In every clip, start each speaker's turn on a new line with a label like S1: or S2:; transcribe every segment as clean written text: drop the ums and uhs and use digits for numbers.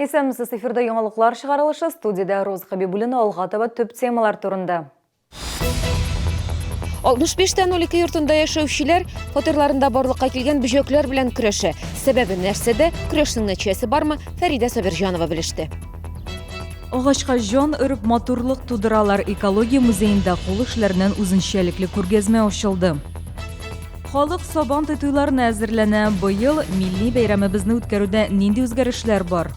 S1: Исәнмесез, эфирда яңалыклар чыгарылышы, студиядә Роза Хәбибуллина алга таба төп темалар турында.
S2: 65 тә 02 йортында яшәүчеләр фатирларында барлыкка килгән бөҗәкләр белән көрәшә. Сәбәбе нәрсәдә, көрәшнең нәтиҗәсе бармы, Фәридә Сабирҗанова белеште.
S1: Агачка җан өреп матурлык тудыралар. Экология музеенда кул эшләреннән үзенчәлекле күргәзмә ачылды. Халык Сабантуй туйларына әзерләнә. Быел милли бәйрәмебезне үткәрүдә нинди үзгәрешләр бар?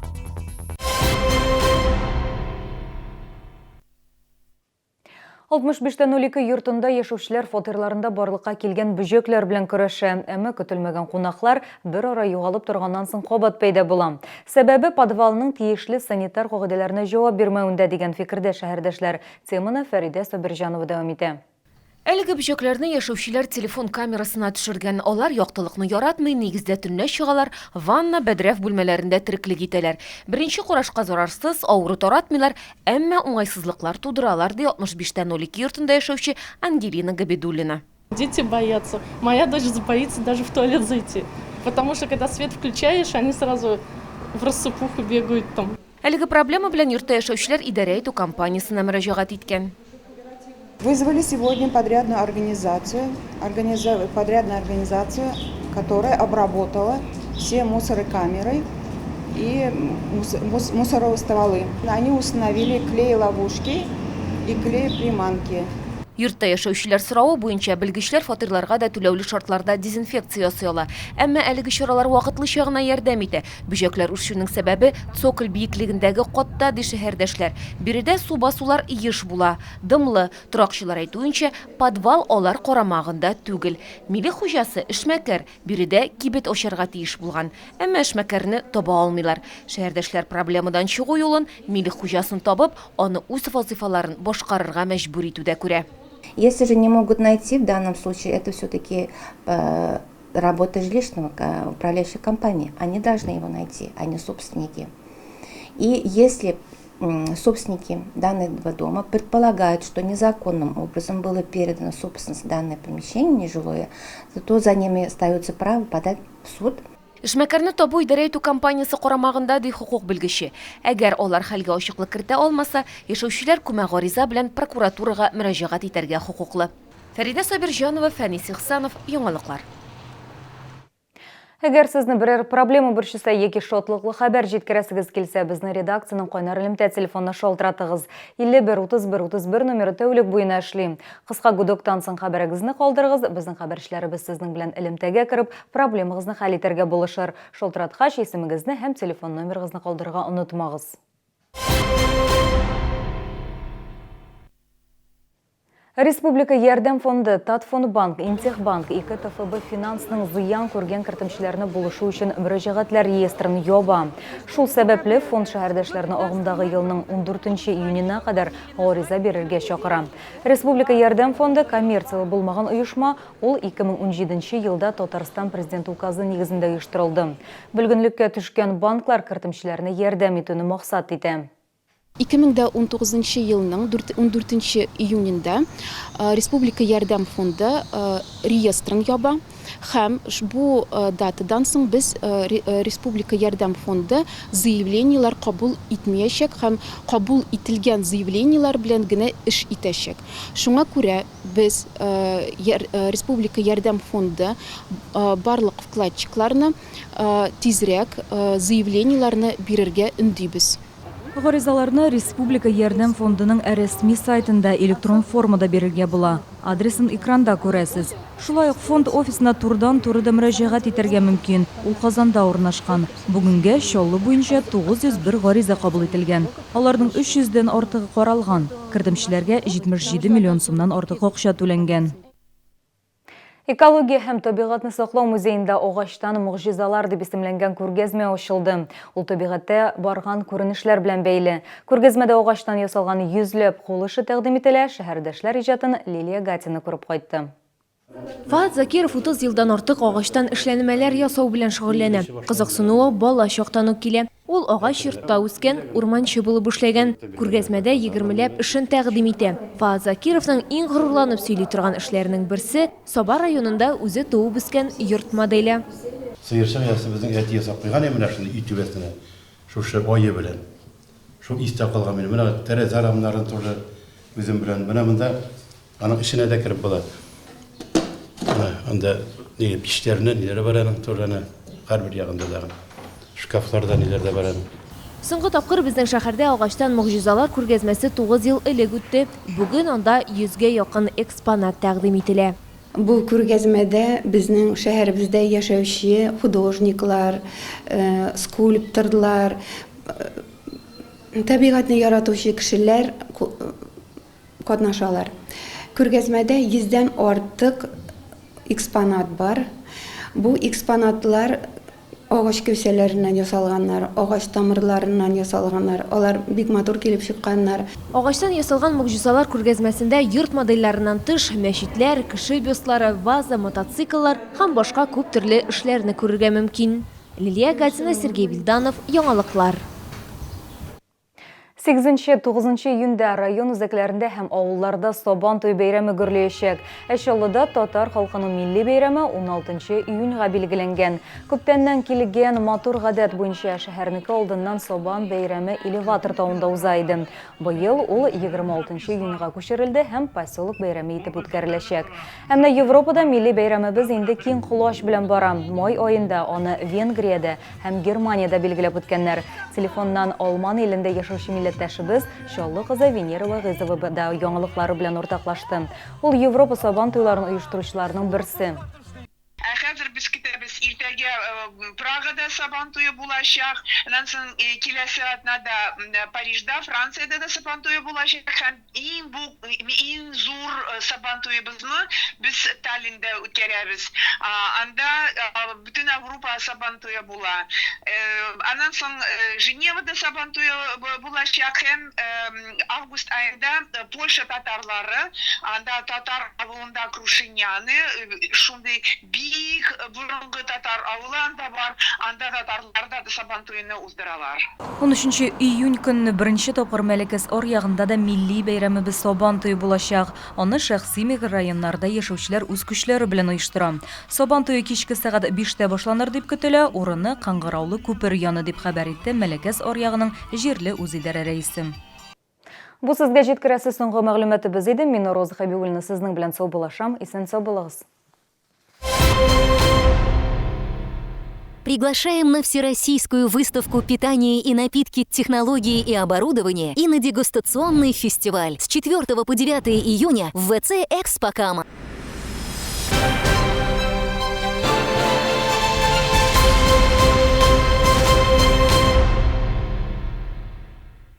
S1: 65 тә 02 йортында яшәүчеләр фатирларында барлыкка килгән бөҗәкләр белән көрәшә. Әмма көтелмәгән кунаклар берара югалып торганнан соң кабат пәйда була. Сәбәбе подвалның тиешле санитар кагыйдәләренә җавап бирмәвендә, дигән фикердә шәһәрдәшләр. Теманы Фәридә Сабирҗанова дәвам итә.
S2: Әлеге бөҗәкләрне яшәүчеләр телефон камерасына төшергән. Алар яктылыкны яратмый, нигездә төнлә чыгалар, ванна, бәдрәф бүлмәләрендә тереклек итәләр. Беренче карашка зарарсыз, авыру таратмыйлар, әмма уңайсызлыклар тудыралар, ди 65 тә 02 йортында яшәүче Ангелина Габидуллина.
S3: Дети боятся. Моя дочь боится даже в туалет зайти, потому что когда свет включаешь, они сразу в рассыпуху бегают там.
S2: Әлеге проблема белән йортта яшәүчеләр идарә итү компаниясенә мөрәҗәгать иткән.
S4: Вызвали сегодня подрядную организацию, подрядную организацию, которая обработала все мусорокамеры и мусоростолы. Они установили клей-ловушки и клей-приманки.
S2: Йортта яшәүчеләр соравы буенча, белгечләр фатирларга да түләүле шартларда дезинфекция ясый ала. Әмма әлеге чаралар вакытлыча гына ярдәм итә. Бөҗәкләр үрчүнең сәбәбе, цоколь биеклегендәге катта, ди шәһәрдәшләр. Биредә су басулар еш була. Дымлы. Торакчылар әйтүенчә, подвал алар карамагында түгел. Милек хуҗасы, эшмәкәр, биредә кибет ачарга тиеш булган. Әмма эшмәкәрне таба алмыйлар. Шәһәрдәшләр проблемадан чыгу юлын, милек хуҗасын табып, аны үз вазыйфаларын башкарырга мәҗбүр итүдә күрә.
S5: Если же не могут найти, в данном случае это все-таки э, работа жилищного управляющей компании. Они должны его найти, они собственники. И если собственники данного дома предполагают, что незаконным образом было передано собственность данное помещение нежилое, то за ними остается право подать в суд.
S2: Эшмәкәрне табу идарә итү компаниясе карамагында, ди хокук белгече. Әгәр алар хәлгә ачыклык кертә алмаса, яшәүчеләр күмәк гариза белән прокуратурага мөрәҗәгать итәргә хокуклы. Фәридә Сабирҗанова, Фәнис Ихсанов, Яңалыклар.
S1: Әгәр сезне берәр проблема борчыса яки шатлыклы хәбәр җиткерәсегез килсә, безнең редакциянең кайнар элемтә телефонына шалтыратыгыз. 51 31 31 номеры тәүлек буена эшли. Кыска гудоктан соң хәбәрегезне калдырыгыз, безнең хәбәрчеләребез сезнең белән элемтәгә кереп, проблемагызны хәл итәргә булышыр. Шалтыраткач, исемегезне һәм телефон номерыгызны калдырырга онытмагыз. Республика ярдәм фонды, Татфондбанк, Интехбанк, ике ТФБ финансның зыян күргән кертемчеләрне булышу өчен мөрәҗәгатьләр реестрын яба. Шул сәбәпле фонд шәһәрдәшләрне агымдагы елның 14 июненә кадәр гариза бирергә чакыра. Республика ярдәм фонды коммерцияле булмаган оешма, ул 2017 елда Татарстан Президенты указы нигезендә оештырылды. Бөлгенлеккә төшкән банклар кертемчеләрне ярдәм итүне максат итә.
S6: 2019 нчы елның ундүртенче июнендә Республика ярдәм фонды реестрын яба һәм бу датадан соң без Республика ярдәм фонды заявлениеләр кабул итмиячәк һәм кабул ителгән заявлениеләр белән генә эш итәчәк. Шуңа күрә без Республика ярдәм фонды барлык вкладчикларны тизрәк заявлениеләрне бирергә өндибез.
S1: Гаризаларны Республика ярдәм фондының рәсми сайтында электрон формада бирергә була. Адресын экранда күрәсез. Шулай ук фонд офисына турыдан-туры да мөрәҗәгать итәргә мөмкин, ул Казанда урнашкан. Бүгенгә Чаллы буенча 901 гариза кабул ителгән. Аларның 300 дән артыгы каралган. Кертемчеләргә 77 миллион сумнан артык акча түләнгән. Экология һәм табигатьне саклау музеенда Агачтан могҗизалар дип исемләнгән күргәзмә ачылды. Ул табигатьтә барган күренешләр белән бәйле. Күргәзмәдә агачтан ясалган йөзләп кул эше тәкъдим ителә, шәһәрдәшләр иҗатын Лилия Гатина күреп кайтты.
S2: Фаат Закиров 30 елдан артык агачтан эшләнмәләр ясау белән шөгыльләнә. Кызыксынуы бала чактан ук килә. Ул агач йортта үскән, урманчы булып эшләгән. Күргәзмәдә егермеләп эшен тәкъдим итә. Фаат Закировның иң горурланып сөйли торган эшләренең берсе, Саба районында үзе туып үскән йорт моделе.
S7: Сыерчык оясы безнең әти ясап куйган иде менә шундый өй түбәсенә. Шушы ае белән. Шул истә калган минем. Менә тәрәзә рамнарын тоже үзем белән. Менә монда аның эченә дә кереп була. Менә анда ни пичләрне, ниләре бар аның тоже әнә һәрбер ягында тагын. Шкафларда ниләр дә бар аның.
S2: Соңгы тапкыр безнең шәһәрдә агачтан могҗизалар күргәзмәсе 9 ел элек үтте. Бүген анда йөзгә якын экспонат тәкъдим ителә.
S8: Бу күргәзмәдә безнең шәһәребездә яшәүче художниклар, скульпторлар, табигатьне яратучы кешеләр катнашалар. Күргәзмәдә йөздән артык экспонат бар. Бу экспонатлар агач кәүсәләреннән ясалганнар, агач тамырларыннан ясалганнар. Алар бик матур килеп чыкканнар.
S2: Агачтан ясалган могҗизалар күргәзмәсендә йорт модельләреннән тыш, мәчетләр, кеше бюстлары, ваза, мотоцикллар һәм башка күп төрле эшләрне күрергә мөмкин. Лилия Гатина, Сергей Вильданов, Яңалыклар.
S1: 8-9 июньдә район үзәкләрендә һәм авылларда Сабан туе бәйрәме гөрләячәк. Ә Чаллыда татар халкының милли бәйрәме 16 июньгә билгеләнгән. Күптәннән килгән матур гадәт буенча шәһәрнеке алдыннан Сабан бәйрәме элеватор тавында уза иде. Быел ул 26 июньгә күчерелде һәм поселок бәйрәме итеп үткәреләчәк. Ә менә Европада милли бәйрәмебез инде киң колач белән бара. Май аенда аны Венгриядә һәм Германиядә билгеләп үткәннәр. Телефоннан Алман илендә яшәүче милләттәшебез, Чаллы кызы Венера Вәгыйзова да яңалыклары белән уртаклашты. Ул Европа Сабан туйларын оештыручыларның берсе.
S9: Ә хәзер без көтәбез, иртәгә Прагада Сабан туе булачак, аннан соң киләсе атнада Парижда, Франциядә дә Сабан туе булачак һәм Иң бу иң зур Сабан туебызны без Таллинда үткәрәбез. Анда бөтен Аврупа Сабан туе була. Аннан соң Женевада Сабан туе булачак һәм август аенда Польша татарлары анда татар авылында Крушиняны, шундый бик борынгы татар авылы анда бар, анда татарлар да Сабан туены уздыралар.
S1: Унөченче июнь көнне беренче тапкыр Мәләкәс аръягында да милли бәйрәмебез Сабан туе булачак. Аны шәхси микрорайоннарда яшәүчеләр үз көчләре белән оештыра. Сабан туе кичке сәгать биштә башланыр дип көтелә, урыны, Кыңгыраулы күпер яны, дип хәбәр итте Мәләкәс аръягының җирле үзидарә рәисе. Бу сезгә җиткерәсе соңгы мәгълүматыбыз иде. Мин Роза Хәбиуллина сезнең белән саубуллашам. Исән-сау булыгыз.
S10: Приглашаем на Всероссийскую выставку «Питание и напитки, технологии и оборудование» и на дегустационный фестиваль с 4 по 9 июня в ВЦ «Экспокама».